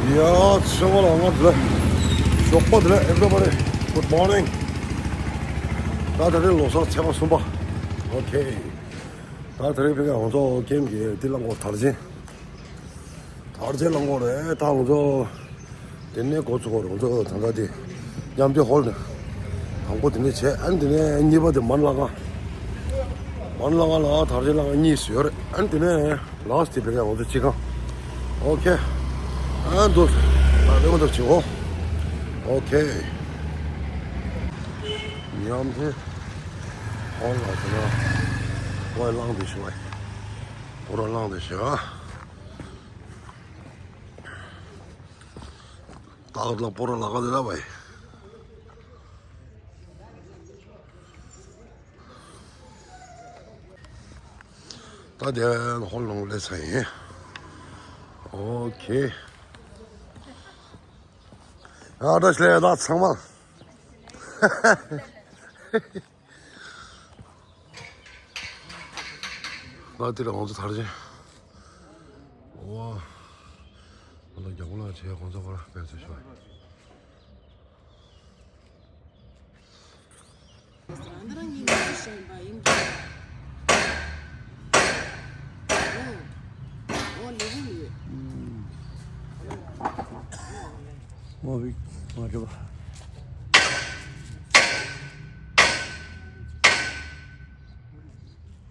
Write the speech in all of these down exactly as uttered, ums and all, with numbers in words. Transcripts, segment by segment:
ཡ། ཚེ་དབང་ལགས་ང་དེ་ལ་ཞོགས་པ་དེ་ལ། Everybody, good morning. ད་དེ་རིང་ལོ་གསར་ཚེས་པ་གསུམ་པ། ཨོ་ཁེ། ད་དེ་རིང་ཕ་གིར་ང་ཚོ་ཁེམ་གྱི་དེ་རླངས་འཁོར་དར་ཆེན། དར་ཆེན་རླངས་འཁོར་རེད། ད་ང་ཚོ་དེ་ནས་འགོ་ཚུགས་པ་རེད། ང་ཚོ་ད་ལྟ་དེ་མཉམ་འབྲེལ་ཧོལ་ནས་དང་པོ་དེ་ནས་བྱས། ཨ་ནི་དེ་ནས་གཉིས་པ་དེ་མན་ལ་ང་། མན་ལ་ང་ལ་དར་ཆེན་རླངས་འཁོར་གཉིས་སུ་ཡོད་རེད། ཨ་ནི་དེ་ནས་ལཱསི་ཊི་དེ་ཕ་གིར་ང་ཚོ་སྤྱི་ཁང་། ཨོ་ཁེ། ཨ་འདུག་ད་ལྟ་ང་ཚོ་བྱེད་འོ། ཨོ་ཁེ། མཉམ་འབྲེལ་ཧོལ་ལ་དེ་ན་ཝའི་བླངས་བསྡད་ཤག་བའི། པོ་ར་བླངས་བསྡད་ཤག་ཏག་ཏག་པོ་ར་ལ་ག་དེ་ལ་བའི། ད་དེ་ཧོལ་ལོང་ལས་ཚ་ཡིན། ཨོ་ཁེ། ཨ་ད་ཤ་ལས་ད་ཚང་མ། ང་དེ་ལ་ང་ཚོ་དར་ཆེན། ཝ། ང་ལ་རྒྱ་གོ་ལ་བྱས་ཁོང་ཚོ་ཁོ་ར་དཔེ་ཚོ་ཤོད། རང་རང་གི་མི་ཚེ་ཤེས་པ་ཡིན་གྱི། འོ། འོ་ལེ་རིང་ཡོད། ངོ་བི་ང་འགྲོ་བ།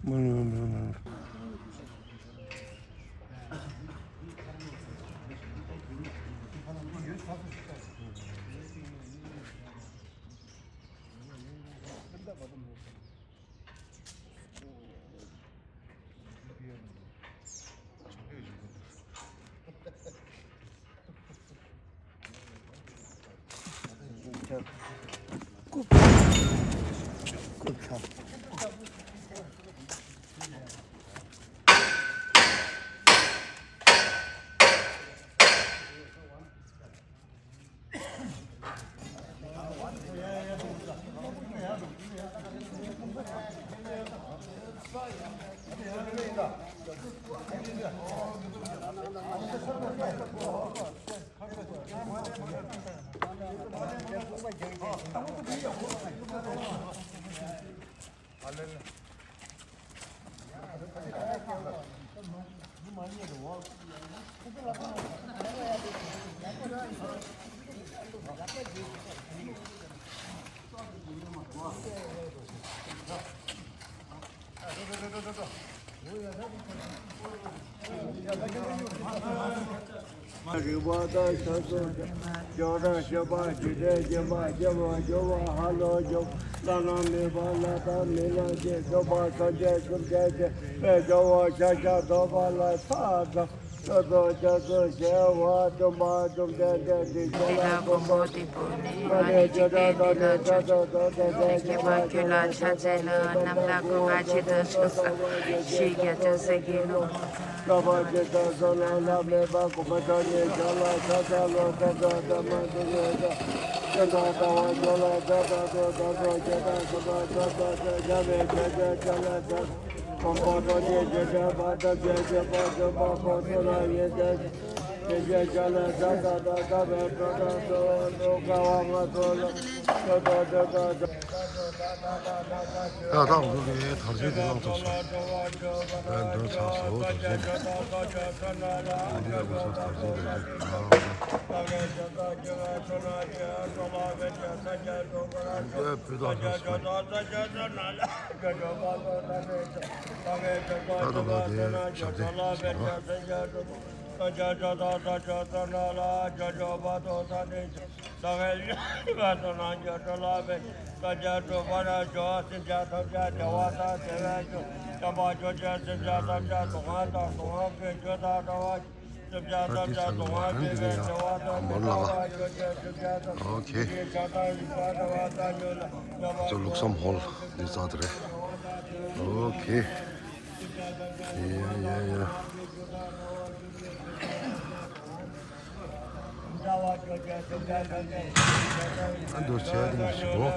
མ་ན་མ་ན། རིག་པ་དང་ཆོས་སུ་སྦྱོར་བ་སྤྱོད་པ་འཇིག་རྟེན་སྐྱེ་བ་སྐྱེ་བར་འགྱུར་བ་ཧ་ལོ་འཇོམས། བླ་ན་མེད་པ་ལྷ་དང་མི་ལ་སྐྱེ་འཇོམས་པ་སངས་རྒྱས་བཅོམ་ལྡན་འདས་དཔལ་རྒྱལ་བ་ཤཱཀྱ་ཐུབ་པ་ལ་ཕྱག་འཚལ་ལོ། ཆོས་སུ་སྐྱབས་སུ་མཆི་བ་སྟོན་པ་བཅོམ་ལྡན་འདས་འདི་ཕྱོགས་ལ་མགོན་པོ་དེ་པོ་ནི་མ་ནི་ཇི་སྐད་འདི་ལ་ཆོས་ཀྱི་སྐྱེས་པ་ཁྱོད་ལ་ཕྱག་འཚལ་ལོ། རྣམ་དག་སྐུ་མངའ་ཆེད་དུ་གསོལ། ཞེས་རྒྱ་ཆེར་གསོལ་གྱིས་ལོ། ལྷག་པ་ཇི་ལྟར་བསམ་ན་ལྷག་མེད་པ་གོང་མ་ཐོབ་ནས་བྱ་ལ་ཕྱག་འཚལ་ལོ། ཐབས་དང་ལྡན་མ་ཐུགས་ཉེ་ས་ཀུན་ཏུ་ལྟ་བ་མཆོག་ལ་ཕྱག་འཚལ་ལོ། བདག་སོགས་སྐྱེ་རྒ་ན་འཆི་ལ་སོགས་པ་ཐམས་ཅད་མྱ་ངན་འདས་ཞི་བྱ་ལ་ཕྱག་འཚལ། གོང་མ་ཐོབ་ནས་ཇི་འདྲ་བ་ཐམས་ཅད་སྐྱེ་བ་འཇོམས་པ་ཁོ་ཚོ་ལ་ཡིད་བརྟན་ཞིང་། དེ་བཞིན་གཤེགས་ལ་ཕྱག་འཚལ་ལོ། ཐར་པའི་གྲོགས་དང་གཙོ་བོ་ཐུགས་ཀ་བ་ང་ཚོ་ལ་ཐོབ་ཐོབ་ཐོབ་ཐོབ། ཡ་ད་འུ་ཚོ་གི་དར་ཆེན་དེ་བླངས་ཐུབ་སོང་། ཨ་འདོན་ཚར་སོང་དར་ཆེན་དེ། ཨ་ནི་ང་ཚོ་དར་ཆེན་དེ་རེད། ཨ་འདི་བུ་དར་ཆེན་དེ་རེད། ད་ད་ང་དེ་ཞབས་བརྟན་ཞིག་ཡོད་རེད། ཨོ་ཁེ། ཚོ་ལུགས་བསམ་ཧོལ་འདི་རྩ་དེ་རེད། ཨོ་ཁེ། ཡ་ཡ་ཡ། ཨ་འདུག་བྱས་ཏེ་ཞུ།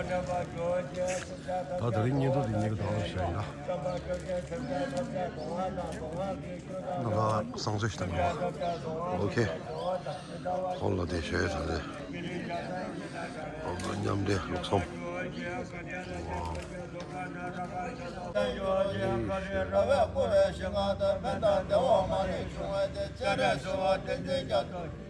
ད་དེ་རིང་བརྙན་ཐུང་འདི་ཉིད་ཀྱི་དང་བཤད་ཡིན་ད། ང་བསང་མཆོད་ཞིག་བཏང་གི་རེད་པ། ཨོ་ཁེ། ཁོང་ལ་དེ་ཞུ་ཡ་ད་རེད། ཁོང་ཚོ་མཉམ་འབྲེལ་ལུགས་སྲོལ།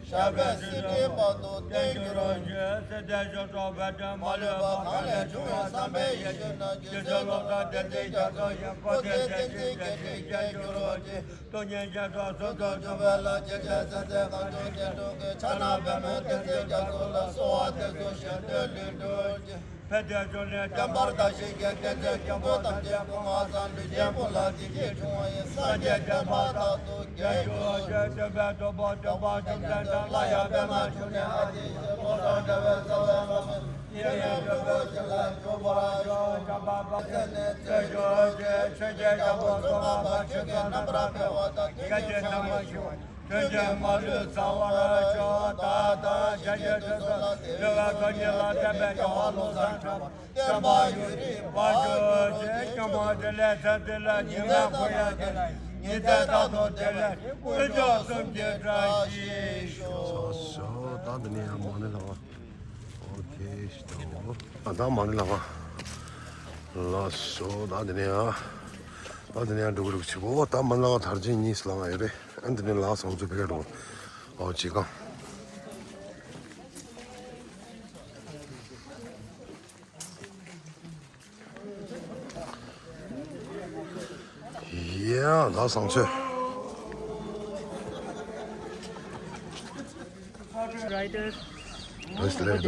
ཞབས་པད་སྲིད་མཐའི་བར་དུ་བརྟན་གྱུར་ཅིག་སྲིད་མཐའི་ཞབས་བྲོ་བོད་དོན་མ་ལུས་པ་གང་ལས་བྱུང་བའི་བསམ་པའི་ཡིད་བཞིན་ནོར་གྱི་སྲིད་ལོ་ཟླ་བདུན་ཚེས་བརྒྱད་ཐོག་ཡང་འཁོར་ཚེ་བདུན་ཚེས་བརྒྱད་ཅིག་བརྒྱད་གྱུར་ཅིག་སྟོང་ཉིད་རྒྱ་མཚོ་སོ་སོར་འཇུག་པའི་ལ་རྗེ་བྱང་སེམས་དཔའི་གང་བྱུང་དེ་སྒྲུབ་ཀྱི་ཕྱག་ན་པདྨོ་བདུན་ཚེས་བརྒྱད་ཐོག་ལ་གསོལ་བ་འདེབས་སོ་ཞིང་དོན་ལུས་འགྲུབ་ཅིག་ཕན་བདེ་འབྱུང་གནས་བརྟན་པར་བདག་གཤེགས་ཀྱི་བསྟན་འཛིན་མགོན་པོ་ཐམས་ཅད་སྐུ་མ་གསང་ལུས་ཅན་ཀུན་ལ་བདེ་སྐྱིད་འབྱུང་བ་ཡི་སངས་རྒྱས་བསྟན་པ་རྟག་ཏུ་རྒྱས་གྱུར་ཅིག་སྟོན་པའི་སྟོན་པ་སྟོན་པ་བཅོམ་ལྡན་འདས་སླར་ཡང་པདྨ་འབྱུང་གནས་ཨ་ཏི་ཤའི་ཕོ་བྲང་འདྲ་བའི་རྩ་བའི་བླ་མ་ཡེ་ནས་འབྲུ་བོ་ཆེ་ལ་འཇུག་པར་ཤོག་བྱམས་པ་དཔའ་བོས་ནི་བརྩོན་གྱུར་ཅིག་ཆོས་ཀྱི་རྒྱལ་པོ་གཙུག་ལག་པ་ཆོས་ཀྱི་རྣམ་པར་འཕེལ་བ་དང་དོན་གྱི་ཚད་མ་ཞི་བ། དོན་གྱི་མ་ལུས་བྱང་བར་ཤོག་ད་ལྟ་བྱས་ཀྱི་དུས་གསུམ་ལ་དེ་བས་ཐོག་གཉིས་ལ་བསྟན་པའི་རྒྱལ་བ་བློ་བཟང་གྲགས་པ། བསྟན་པ་ཡུན་རིང་བར་གྱུར་ཅིག་སྐྱོང་བ་དེ་ལས་ཚེ་འདི་ལ་ཉི་མ་འཁོར་ཡང་དེ་ལ་ཉི་ཚེ་རྟག་ཏུ་དེ་ལས་དཀོན་མཆོག་གསུམ་གྱི་བཀྲ་ཤིས་ཤོག་ད་འདི་ནས་ཡང་མ་ཎི་ལགས། ཨོ་ཁེ་ཤི་ཏོ། ཨ་ད་མ་ཎི་ལགས། ལགས་སོ་ད་འདི་ནས་ཡང་། ད་འདི་ནས་ཡང་འགྲོ་གི་རེད་ཆེ་བོ། ད་མ་ཎི་ལགས་དར་ཆེན་གཉིས་ལངས་ཡོད་རེད། ཨ་འདི་ནས་ལགས་སོང་ཚུལ་ཕ་གིར་འགྲོ། ཨོ་ཅི་གང་། ཡ་ད་བསང་མཆོད། རེས་ལས་ད།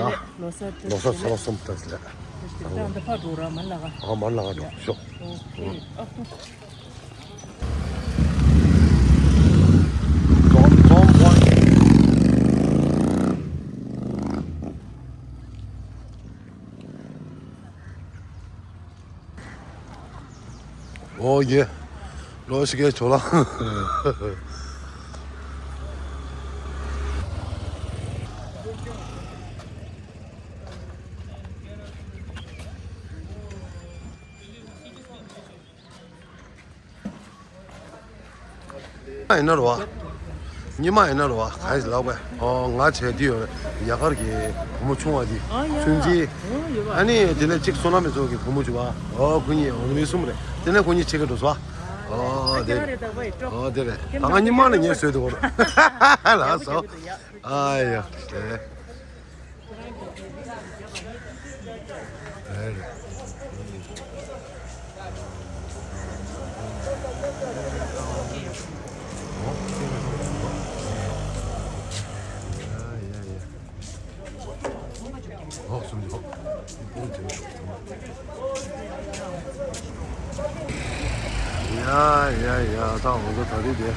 ལོ་གསར་ཚེས་པ་གསུམ་རེས་ལས། ད་འདི་ཕར་འགྲོ་ར་མ་ལ་ག་ཨ་མ་ལ་ག་འགྲོ་ཤོག་ཨོ་ཁེ། ཨ་ཁུ། འཛོམས་འཛོམས་པོ། ཨོ་ཡེ། ལོ་ཞིག་གི་ཆོག་ལ། ཡིན་ན་རོ། ཉི་མ་ཡིན་ན་རོ། གང་ཡིན་ལབ་པས། ཨོ་ང་བྱས་དུས་ཡོད་རེད། ཡ་གར་གྱི་བུ་མོ་ཆུང་བ་དེ། ཨ་ཡ། ཆུང་ཆེ། ཨོ་ཡོད་པ། ཨ་ནི་དེ་ནས་གཅིག་བསོད་ནམས་མེད་ཚོགས་ཀྱི་བུ་མོ་བྱུང་བ། ཨོ་ཁོ་གཉིས་འོ་ནི་མི་གསུམ་རེད། དེ་ནས་ཁོ་གཉིས་ཆེ་གི་འགྲོ་སོང་། ཨོ་དེ་རེད། ཨོ་དེ་རེད། ད་ང་ཉི་མ་ནས་ངས་བཟོས་འདུག་གོ། ལགས་སོ། ཨ་ཡ། དེ། ཡ་ཡ་ཡ། ད་འོ་ད་ད་རེས་དེ།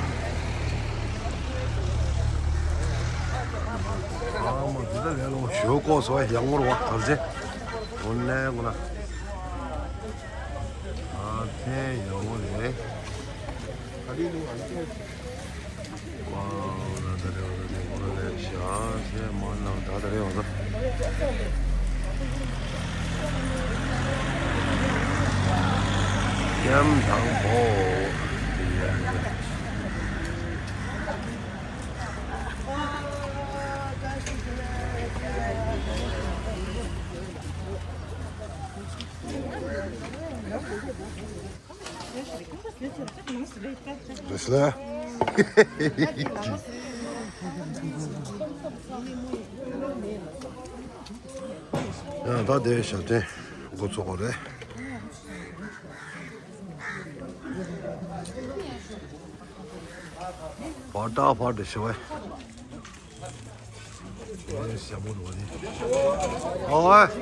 ཨ་མ་དེ་ད་ལས་ལོ་ཞོ་ཀོ་སོ་ཡག་མོ་རེད་པ། དར་ཆེན། འོ་ནས་འོ་ན། ཨ་ཕན་ཡག་མོ་རེད། ཨ་ད་རེ་ཨ་ད་རེ་ཨ་ད་རེ་ཨ་ད་རེ་ཨ་ད་རེ། ཡམ་དང་པོ། རེས་ལ། ཡང་ད་དེ་ཞབས་བརྟན་འགོ་ཚུགས་པ་རེད། བར་ད་བར་དུ་ཞུ་བས། ཨོ་ཡ། ཨོ་ཡ།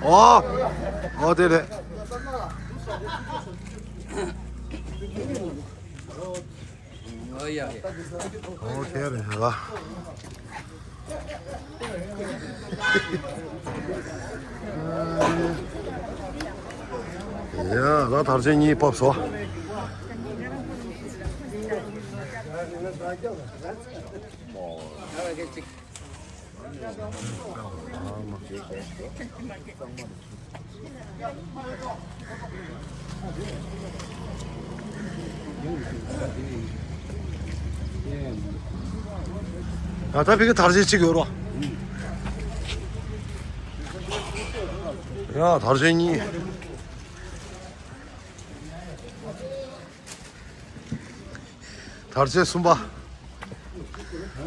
ཨོ། ཨོ་དེ་རེད། ཨོ་ཡ། ཨོ་དེ་རེད་ལ། དར་ཆེན་གཉིས་ཕབ་སོང་། ཡ་ད་ཕ་གི་དར་ཆེན་གཅིག་ཡོད་རོ། ཡ་དར་ཆེན་གཉིས། དར་ཆེན་གསུམ་པ།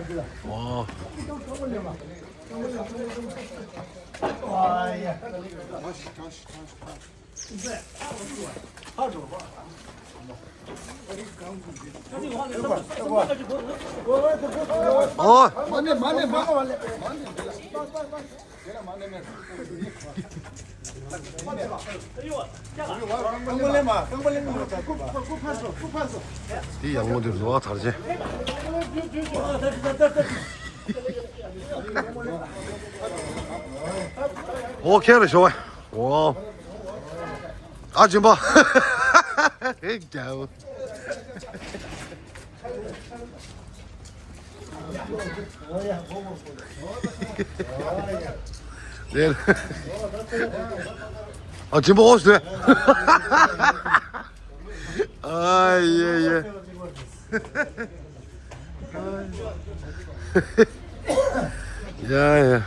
ཨོ། ཨོ། དེ་ཡང་མོ་དེ་རུ་བ་ཐར་ཆེན། ཨོ་ཁེ་རེ་ཤོ་བ། ཨོ། ཨ་ཅིམ་པ། ཧེ་རྒྱལ། ཨ་ཅིམ་པ་ཨོ་ཟེར། ཨ་ཡེ་ཡེ། ཡ་ཡ།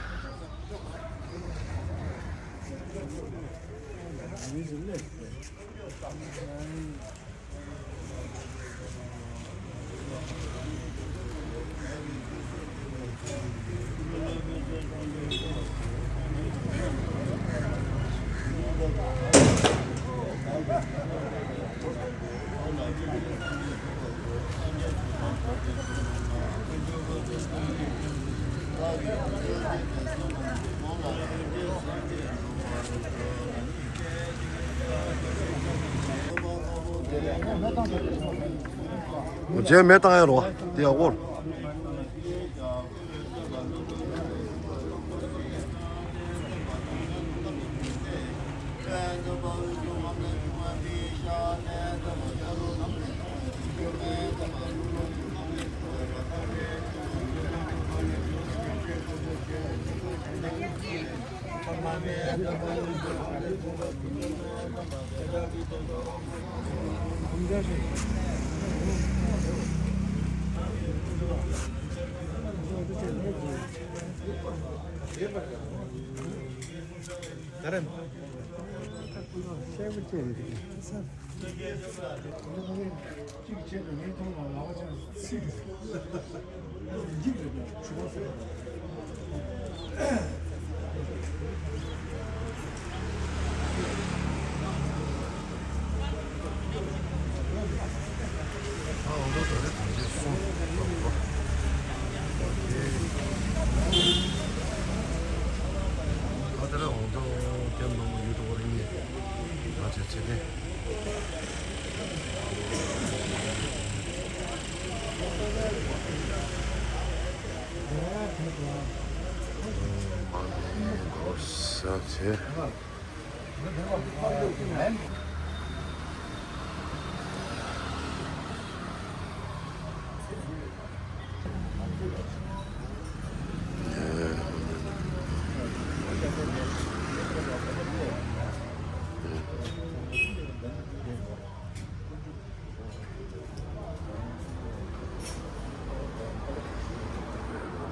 རྗེས་མེད་བཏང་ཡ་རོ། དེ་ཡག་པོ།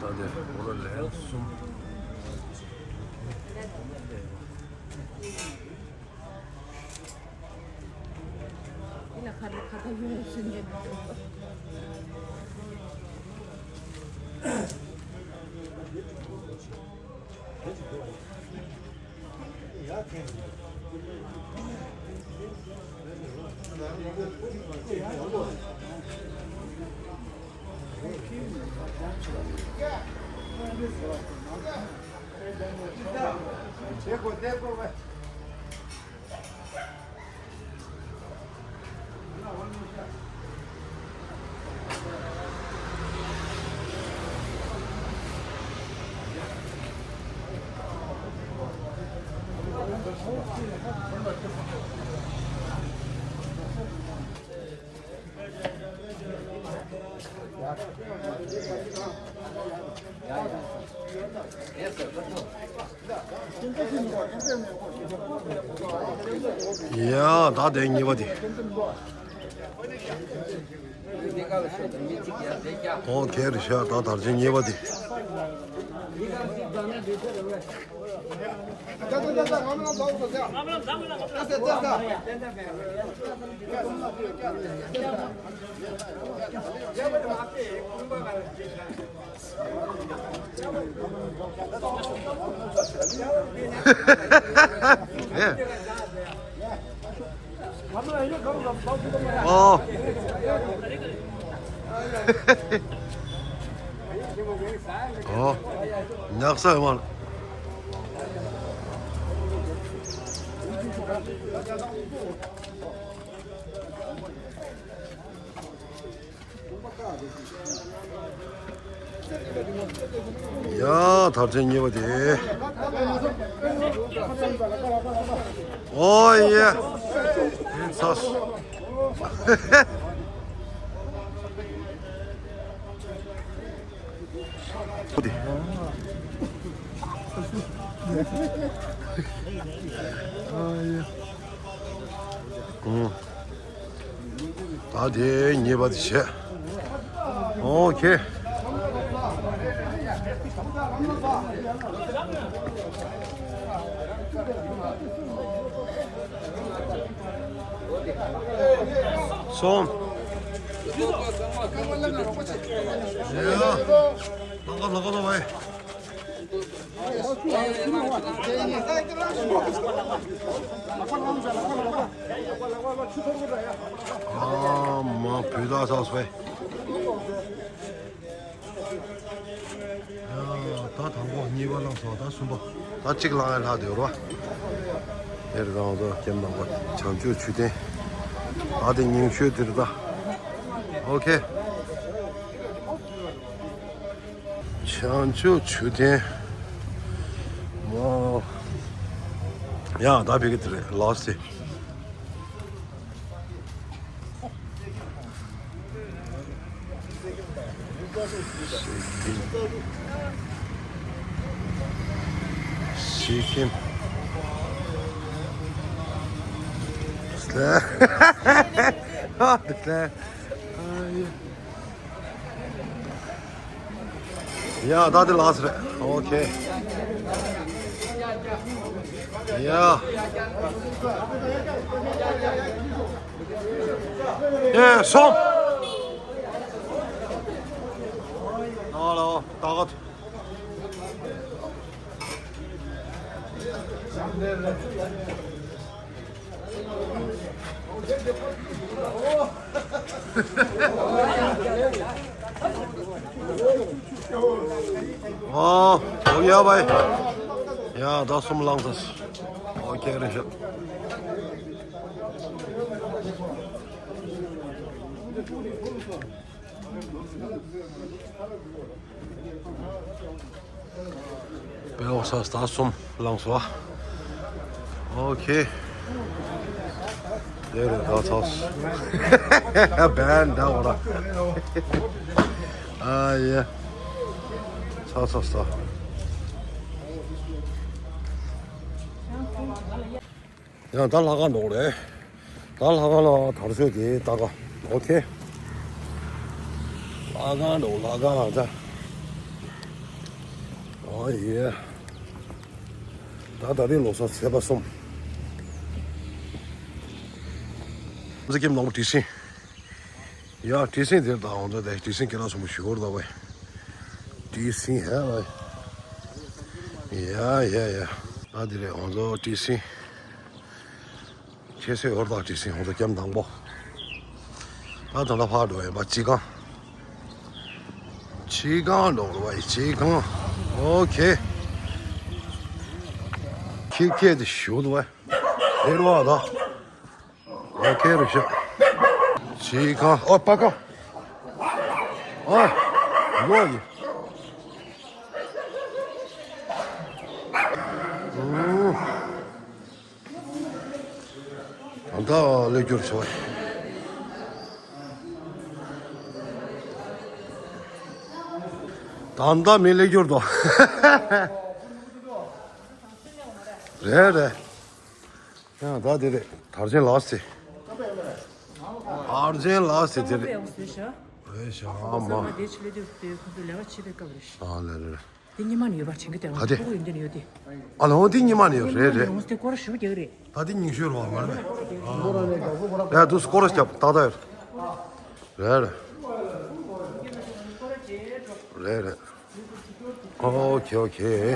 ད་དེ་འོ་ལོ་ལན་གསུམ། འདི་ལ་ཁ་ཁ་ཁ་ཡོད་ཟེར་ནས། ཡ། ད་དེ་གཉིས་པ་དེ། ཨོ་ཁེ་རེད་ཤག་ད་དར་ཆེན་གཉིས་པ་དེ། ཨོ། ཨོ། ཉག་ས་ཡོད་མ་རེད། ཡ། དར་ཆེན་གཉིས་པ་དེ། ཨོ་ཡ། ཚ། ཨོ་ཡ། ཨོ། ད་དེ་གཉིས་པ་དེ་བྱས། ཨོ་ཁེ། སོང་། ཡ། ལག་པ་ལག་པ་ལག་པ། ཨ་མ་བུ་ལ་ས་སོས། ཡ། ད་དང་པོ་གཉིས་པ་བླངས་སོང་། ད་གསུམ་པ། ད་གཅིག་བླངས་ཡ་ལྷག་དེ་རོ། དེར་རང་དུ་ཀེམ་དང་པོ་བྱང་ཆུབ་མཆོད་རྟེན། ད་དེ་ཉིང་ཤོས་དེ་རེད་ད། ཨོ་ཁེ། བྱང་ཆུབ་མཆོད་རྟེན། ཨོ། ཡ། ད་ཕ་གི་དེ་རེད། ལགས་སེ། ཤེས་ཁན། ཨ་ཡ། ཡ། ད་དེ་ལགས་རེད། ཨོ་ཁེ། ཡ། ཨེ་སོང་། ཨ་ལོ། ད་ག། ཨོ། ཨོ་ཡ་བའི། ཡ། ད་གསུམ་བླངས་ཚར། ཨོ་ཁེ་རེད་ཤག་པེ་ཨོ་ས་ད་གསུམ་བླངས་སོང་། ཨོ་ཁེ། དེ་རེད། ད་ཚར་སོང་། བན་ད་འོ་ར། ཨ་ཡེ། ཚར་སོང་། ཡང་ད་ལྷ་ཁང་འགྲོ་རེད། ད་ལྷ་ཁང་ལ་དར་ཤོད་དེ་ལྟ་ག། ཨོ་ཁེ། ལྷ་ཁང་འགྲོ། ལྷ་ཁང་ལ་ད། ཨོ་ཡེ། ད་ད་རེས་ལོ་གསར་ཚེས་པ་གསུམ། ཛི་ཀེམ་ནོར་བུ་དྲི་ཞིང་། ཡ། དྲི་ཞིང་དེར་ད་ཧོང་ཚོ་དེ་དྲི་ཞིང་ཀེ་ལ་སོང་མ་ཞུ་བར་ད་བས། དྲི་ཞིང་ཧ་བས། ཡ་ཡ་ཡ། ད་དེ་རེད་ཧོང་ཚོ་དྲི་ཞིང་། ཁྱེད་སེ་ཧོར་དང་དྲི་ཞིང་ཧོང་ཚོ་ཀེམ་དང་པོ། ད་ད་ལྟ་ཕར་འགྲོ་ཡིན་པ་སྤྱི་ཁང་། སྤྱི་ཁང་འགྲོ་རུ་བ་ཡི་སྤྱི་ཁང་། ཨོ་ཁེ། ཁེ་ཁེ་དེ་ཞུ་དུ་བ། དེ་རུ་བ་ད། ཨོ་ཁེ་རུ་ཤ། སྤྱི་ཁང་། ཨོ་པ་ཀ། ཨོ། ལོ་ཡི། ཨུ། ད་ལྟ་ལེགས་གྱུར་བྱུང་། ད་ལྟ་མི་ལེགས་གྱུར་དོ། རེད་རེད། ཡང་ད་དེ་རེད། དར་ཆེན་ལགས་སེ། དར་ཆེན་ལགས་སེ་དེ་རེད། ཡག་པོ་བཟོས་ཤག་རེད་ཤག་ཨ་མ། ཁོ་ཚོ་དེ་ཕྱི་ལོ་དེ་ཁོ་ཚོ་ལས་ཀ་བྱེད་པའི་སྐབས་རེད་ཤག་ཨ་ལེ་ལེ། དེ་ཉི་མ་ནས་ཡོད་པ་དྲན་གི་བསྡད་པ་ཨ་དེ། ཕྲུ་གུ་ཡོད་འདི་ནས་ཡོད་དེ། ཨ་ལོ་དེ་ཉི་མ་ནས་ཡོད་རེད་རེད། ཡོང་སྟེ་སྐོར་ཞུ་རྒྱག་རེད། ད་དེ་ཉིན་ཤོར་བ་མ་རེད། ཡ་དུ་སྐོར་རྒྱབ་ཏག་ཏག་ཡོད། རེད་རེད། རེད་རེད། ཨོ་ཁེ་ཨོ་ཁེ།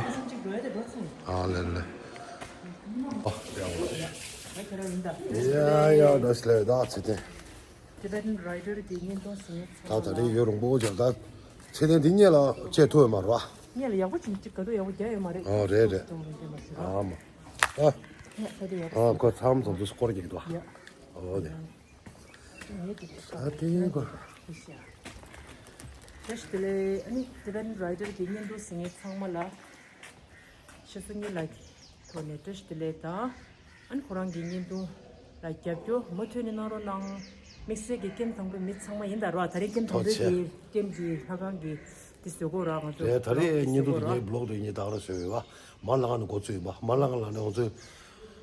ཨ་ལེ་ལེ། ཨ་ཡ་ཡ་ད་སླེབས་ད་ཚེ་བརྟན། Tibetan Rider གྱི་བརྙན་ཐུང་ཟིན་ད་ད་རེས་ཡོད་རུང་པོ་ཅག་ད། ཚེ་བརྟན་འདི་སྔོན་ལ་བྱེད་ཐུབ་ཡོད་མ་རེད་བ། སྔོན་ལ་ཡག་པོ་བྱུང་ཅིག་ག་དུས་ཡག་པོ་རྒྱག་ཡོད་མ་རེད། ཨ་རེད་རེད། ཨ་མ། ཨ། ད་དེ་ཡག་པོ། ཨ་ཁོ་མཚམས་མཚམས་དུ་སྐོར་རྒྱག་གི་འདུག་ཡ། ཨོ་དེ། ངས་དེ་ད་དེ་གོ། བཀྲ་ཤིས་བདེ་ལེགས། ཨ་ནི་Tibetan Rider གྱི་བརྙན་ཐུང་གཟིགས་མཁན་ཚང་མ་ལ་ཤ་སུ་གཉིས་ལ་ཐོག་ནས་བཀྲ་ཤིས་བདེ་ལེགས་དང་། ཨ་ནི་ཁོ་རང་གི་བརྙན་ཐུང་ལ་རྒྱབ་སྐྱོར་མུ་མཐུད་ནས་གནང་རོགས་གནང་། དམིགས་བསལ་གྱི་ཀེམ་དང་པོའི་མི་ཚང་མ་ཡིན་ད་རོགས། ད་རེས་ཀེམ་དང་པོའི་ཐུགས་རྗེ་ཆེ། གི་ཀེམ་གྱི་ལྷ་ཁང་གི་དེ་བཟོ་དགོས་ར་ང་ཚོ་རེད། ད་རེས་བཟོ་བརྙན་ཐུང་དགོས་དེ་ར། ངའི་བི་ལོག་དེ་ངས་ད་ག་རང་བཟོས་ཡོད་པ། མ་ལ་ང་ནས་འགོ་ཚུགས་ཡིན་པ། མ་ལ་ང་ལ་ནས་ང་ཚོས།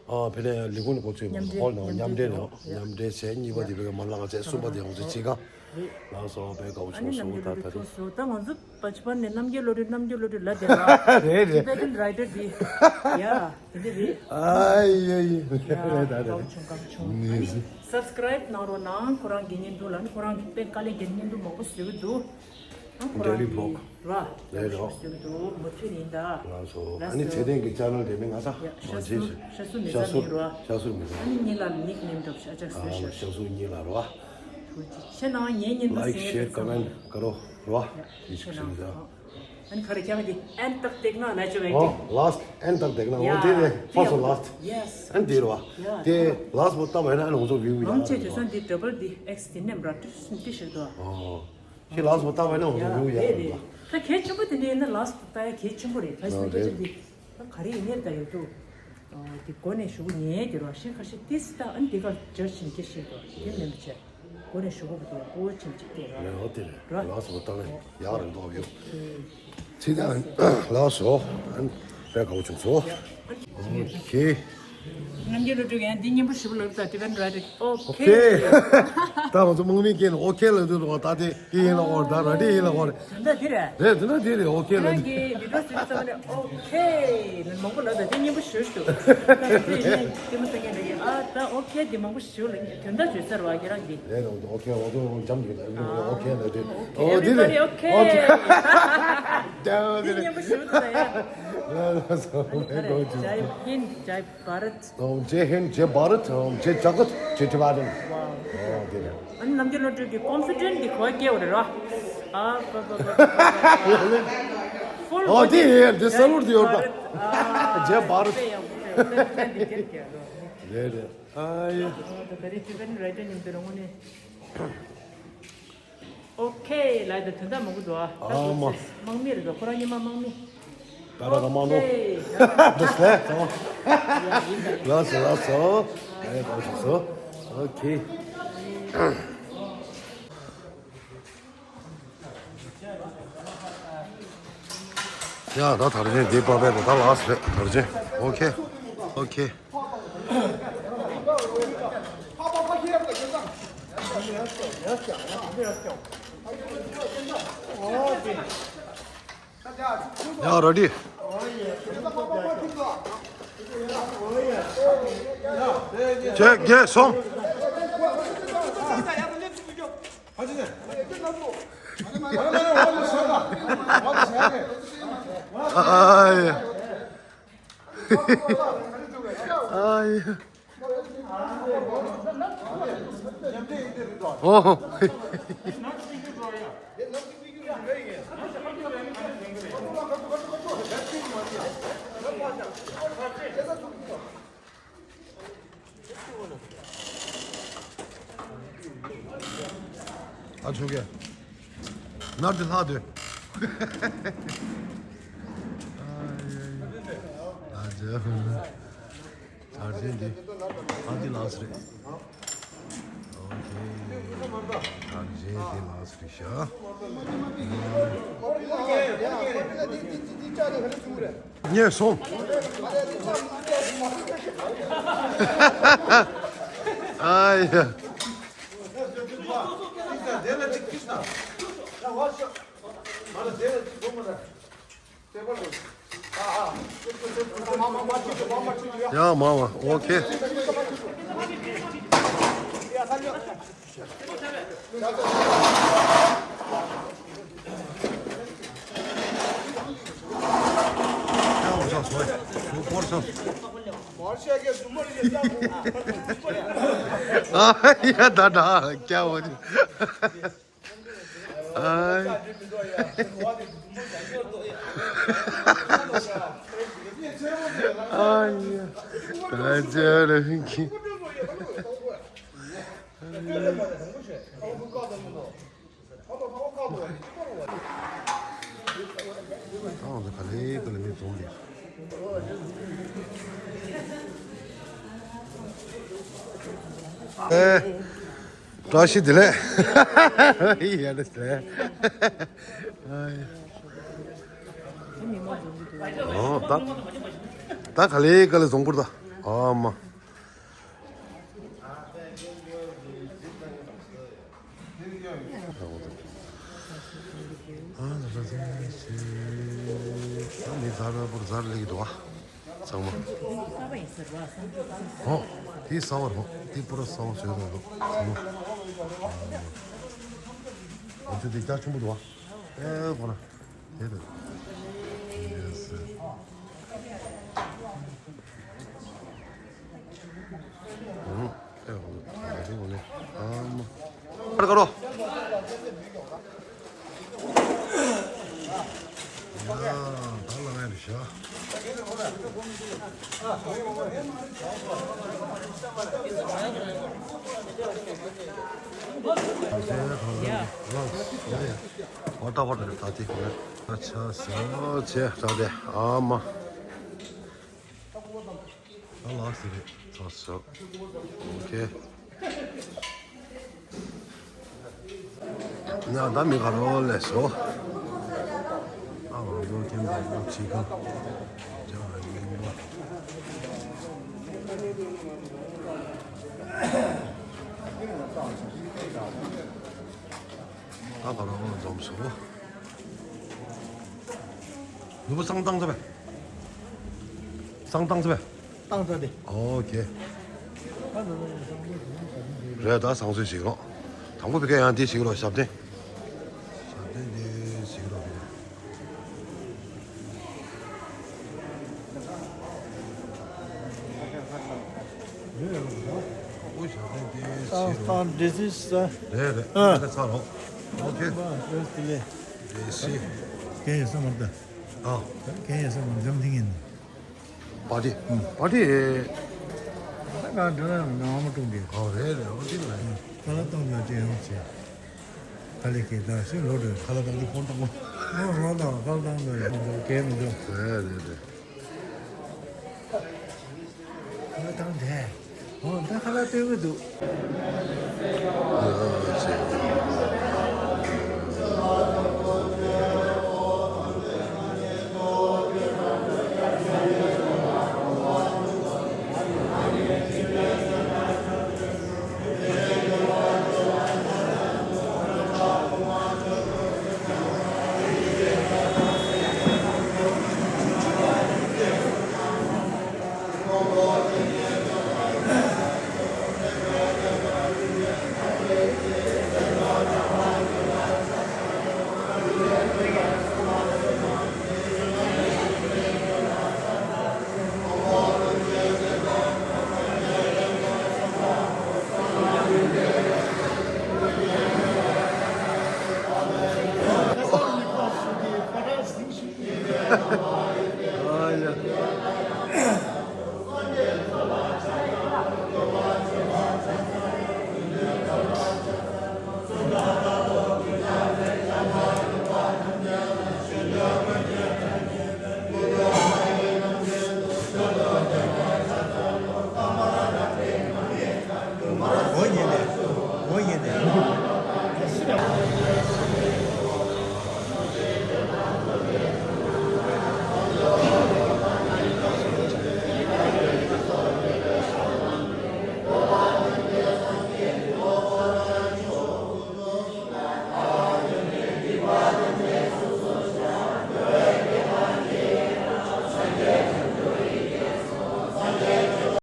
ཨ་ཕི་ནས་ལི་ཀུན་འགོ་ཚུགས་ཡིན་པ། མཉམ་འབྲེལ་ཧོལ་ནང་མཉམ་མཉམ་འབྲེལ་འབྲེལ་ནང་། མཉམ་འབྲེལ་བྱས་གཉིས་པ་དེ་བས་ཀ་མ་ལ་ང་བྱས། གསུམ་པ་དེ་ང་ཚོས་བྱེད་ག་ལགས་སོ། དཔེ་དགའ་བོ་ཨ་ནི་བྱུང་། རྣམ་རྒྱལ་སོང་། ལོ་ད་ད་རེད། ཐུགས་སུ་ད་ང་ཚོ་པ་ཆི་པན་ནས་རྣམ་རྒྱལ་ལོ་དྲུག་རྣམ་རྒྱལ་ལོ་དྲུག་ལ་དེ་ར། རེད་རེད། Tibetan Rider འདི་ཡ་དེ་འདི་རེད། ཨ་ཡེ་ཡེ། ཡ་རེད་ད་དགའ་བོ་རེད། བྱུང་། དགའ་བོ་བྱུང་། ཨ་ནི་subscribe གནང་རོགས་གནང་། ཁོ་རང་གི་བརྙན་ཐུང་ལ་ནི་ཁོ་རང་གི་དཔེ་དཀའ་ལས་བརྒྱབ། བརྙན་ཐུང་མང་པོ་བཟོས་ཀྱི་འདུག་ཨ་ཁོ་རང་Daily གི་vlog ར་རེད་རོ། བཟོས་ཀྱི་འདུག་མུ་མཐུད་ཡིན་ད། ལགས་སོ། ལགས་ཨ་ནི་སོ། ཚེ་བརྟན་གྱི་channel དེ་མིང་ང་ས་ཡ་ཤ་སུ། ཤ་སུ་མི་ཤ་ཟ་སུ། མིང་རོ། ཤ་སུ་མི་ཟ། ཨ་ནི་གཉིས་ལ་nickname འདྲ་པོ་ཞིག་ཨ་ཅག་བཟོས་ཤག་ཤ་སུ་གཉིས་ལ་རོ། ཐུགས་རྗེ་ཆེ་གནང་། ངའི་བརྙན་ཐུང་like, གཟིགས་མཁན་share, དེ་ཚང་མ། Comment ཀ་རོ་རོ། ཡ་ཡེ་ཤུ་ཁྲིསྟ། ཨ་ནི་ག་རེ་རྐྱང་གི་end तक देखना ལ་ཅོ་བའི། ཨོ་last end तक देखना ཡ། འོ་དེ་རེད། དེ་first ཡག་པོ་last། Yes ཨ་ནི་དེ་རོ། ཡ། དེ་last པོ་ལྟ་བས་ན་ཨ་ནི་ང་ཚོ་view ཡག་ཨང་ཆེ་རེད་དེ་བ། སོང་དེ་double དེ་X དེ་ནས་འདྲ་ཏི་ཏི་ཞིག་འདུག་ཨོ། ཁྱེད་ལགས་སོ་ལྟ་བས་ན་ང་ཚོ་ཡ་ཡོང་ཡ་རེད་རེད། ད་གལ་ཆེན་པོ་དེ་འདྲ་ཡིན་ན་ལགས་སོ་ལྟ་ཡ་གལ་ཆེན་པོ་རེད། ད་ཞིག་ཨ་སྐད་ཆ་རེད། འདི་ད་ག་རེ་ཡིན་ནའི་ད་ཡོད་དུ། ཨ་འདི་མགོ་ནས་ཞུ་གི་ཉེ་དེ་རོ་ཤིང་ཁ་ཤས་ཏིས་ད་ཨ་འདི་ག་ཇ་ཆིན་སྐད་ཤེས་དོ་དེ་མིན་པ་ཆེ། མགོ་ནས་ཞུ་གི་འདུག་ཀོ་ཆིན་ཅིག་དེ་རོ། ལས་འོ་དེ་རེད། རོ། ལགས་སོ་ལྟ་བས་ཡག་རེད་འདུག་ཡོད། ཚིག་ད་ལགས་སོ། ཨ་དཔེ་དགའ་བོ་བྱུང་སོ། ཨོ་ཁེ། རྣམ་རྒྱལ་སློབ་ཕྲུག་ཡང་འདི་སྙན་པོ་ཞུ་བ་ལབ་ད་དེ་བན་ར་རེད། ཨོ་ཁེ། ད་ང་ཚོ་དམག་མིའི་སྐད་ནས་ཨོ་ཁེ་ལབ་དུས་ད་དེ་དེ་ཡིན་ལ་ཨོ་ད་ར་དེ་ཡིན་ལ་ཨོ་རེད། དོན་དག་འདི་རེད། རེད་དེ་འདྲ་དེ་རེད། ཨོ་ཁེ་ལབ་དུས། ཁྱེད་རང་གིས་བི་ཌིའོ་བཟོས་ཙམ་ནས་ཨོ་ཁེ་ནས་མང་པོ་ལབ་ད་དེ་སྙན་པོ་ཞུ་ཞུ་ད་དེ་ནས་དེ་མོ་ལྟ་མཁན་འདྲ་གི་ཨ་ད་ཨོ་ཁེ་འདི་མང་པོ་ཞུ་ལ་དོན་དག་བརྗོད་ཚར་བ་ཁྱེད་རང་གིས། རེད་ཨོ་ཁེ་ཨོ་ཁེ་ཨོ་འཇམ་གྱི་ཨོ་ཁེ་ཨོ་ཁེ་ལབ་དུས་ཨོ་དེ་རེད། Everybody okay ཨོ་ཁེ་ལབ་དུས། དེ་སྙན་པོ་ཞུ་ད་ཡ། ལ་ལ་སོ་ཨ་ནི་ལ་ག་རེ་ལ་ཇའི་ཧིན་ཇའི་བྷ་རད། ཨོ་ཇའི་ཧིན་ཇའི་བྷ་རད། ཨོ་ཇའི་ཇ་གཏ་ཇའི་ཊི་བྷེ་ཊན། ཝའོ། ཨོ་དེ་རེད། ཨ་ནི་རྣམ་རྒྱལ་སློབ་ཕྲུག་གི་ཀོན་ཕི་ཌེན་ཊི་འདི་གོ་བ་སྐྱེ་བ་རེད་ར། ཨ་པ་པ་པ་པ། ཨོ་དེ་ཡེ་དེ་ས་ལུར་དེ་ཡོད་པ། ཇའི་བྷ་རད། རེད་རེད། ཨ་ཡེ། ད་ད་རེས་ཊི་བེ་ཊན་རའི་ཊར་མཉམ་དུ་རང་ངོ་ནས། ཨོ་ཁེ་ལབ་ཡ་དོན་དག་མང་པོ་འདུག་ཨ་ཨ་མ། དམག་མི་རེད་འདུག་ཁོ་རང་ཉི་མ་དམག་མི། ད་ར་ག་མ་ནོ། ཨོ་ཁེ། འདི་སེ་ཚང་མ། ཡ་ཡིན་ད་ཡིན། ལགས་སོ་ལགས་སོ། ཨེ་ད་ཞུ་སོ། ཨོ་ཁེ། ཡ་ད་དར་ཆེན་འདི་པ་པའི་ད་ལགས་སོ་རེད་དར་ཆེན། ཨོ་ཁེ། ཨོ་ཁེ། ཡ་ར་ཌི། བརྒྱད་བརྒྱད་གསུམ། ཨ་ཡེ། ཨ་ཡེ། ཨོ། ཨ་ཆུ་གེ། ནར་དེ་ལྷག་དོད། ཨ་ཡེ། ཨ་ཇ། དར་ཆེན་འདི། ཨ་འདི་ལགས་རེད། ཨོ་ཁེ། དར་ཆེན་འདི་ལགས་རེད་ཤག་ངས་སོང་། ཨ་ཡ། ཡ་མ་མ་ཨོ་ཁེ། ཨ་ཡ་ད་ད་ཀྱ་འོ། ཨ་ཡ། ཨ་ཡ། ད་ཅི་རེད་ཁྱི། ཨ་ཡ། ད་ང་ཚོ་ག་ལེ་ག་ལེ་མི་འཛོམས་ལེ། ཨེ། བཀྲ་ཤིས་བདེ་ལེགས། ཡ་ལེ་སེ། ཨོ་ད། ད་ག་ལེ་ག་ལེ་བཟུང་བུར་ད། ཨ་མ། ཨ་ལ་ལ་ལ་ལ། ཨ་ནི་ཟ་བའི་བུར་ཟ་ལེགས་འདུག་ཨ། ཚང་མ། ཨོ། དེ་ཟ་བར་ཧོ། དེ་པུ་ར་ཟ་བ་བཟོས་འདུག་ཚང་མ། ཨ་ཚོ་དེ་རྒྱ་ཆེན་པོ་འདུག་ཨ། ཨེ་ཁོ་ན། དེ་རེད། ཡེ་སི། ཨ་ཨེ་ཁོ་ན། དེ་ཁོ་ན། ཨ་མ། ཨ་ར་ཀ་རོ། ཡ། ད་ལ་ང་རེ་ཤ། ཨོ་ད་བར་ད་དེ་ཨ་ཆ་ས་ཆེ་ད་དེ་ཨ་མ། ཨ་ལགས་སི་རེད། ཚོགས་ཤོག་ཨོ་ཁེ། ང་ད་མི་ག་རོ་ལས་སོ། ཨ་ང་ཚོ་ཁྱིམ་དང་པོ་ཅི་གང་། ཅང་རེ་མིན་པ། ཨ་ག་རོ་འཛོམས་སོ། ནུ་བོ་བསང་བཏང་ཚར་བས། བསང་བཏང་ཚར་བས། བཏང་ཚར་ཏེ། ཨོ་ཁེ། རེད་ད་བསང་གསོལ་ཞིག་རོགས། དང་པོ་བི་ཀ་ཡང་དེ་ཞིག་རོགས་ཞབས་བརྟན། ཞབས་བརྟན་དེ་ཞིག་རོགས་བི་ཀ། ཨོ་ཞབས་བརྟན་དེ་ཞིག་རོགས། བསང་བཏང་འདི་ཞིག་ས། རེད་རེད་ཨ། ད་ཚར་རོགས། ཨོ་ཁེ། བཀྲ་ཤིས་བདེ་ལེགས། བདེ་སྐྱིད། ཁྱེད་ཡིན་ས་མ་རེད་ད། ཨ། ཁྱེད་ཡིན་ས་མ་འཛམ་ཐིང་ཡིན། པ་ཏི། ཨུ། པ་ཏི། ད་ག་འདྲ་ན་ང་ཨ་མ་ཀྲུང་གི། ཨོ་རེད་རེད། ཨོ་ཏི་ལ། ཨུ། ཁ་ལག་བཏང་ཡོད་ཅེས་ཡོང་ཆེ། ཁ་ལས་ཀྱི་ད་སུས་ལོ་དྲོད། ཁ་ལག་བཏང་གི་ཕོན་བཏང་གོ། ཨོ་ང་དང་ཁ་ལག་བཏང་གི་ཡོང་ཆེ་གས་མི་འདུག་རེད་རེད་རེད། ཁ་ལག་བཏང་དེ། ཨོ་ད་ཁ་ལག་སྟོན་གི་འདུག་ཨོ་ཆེ།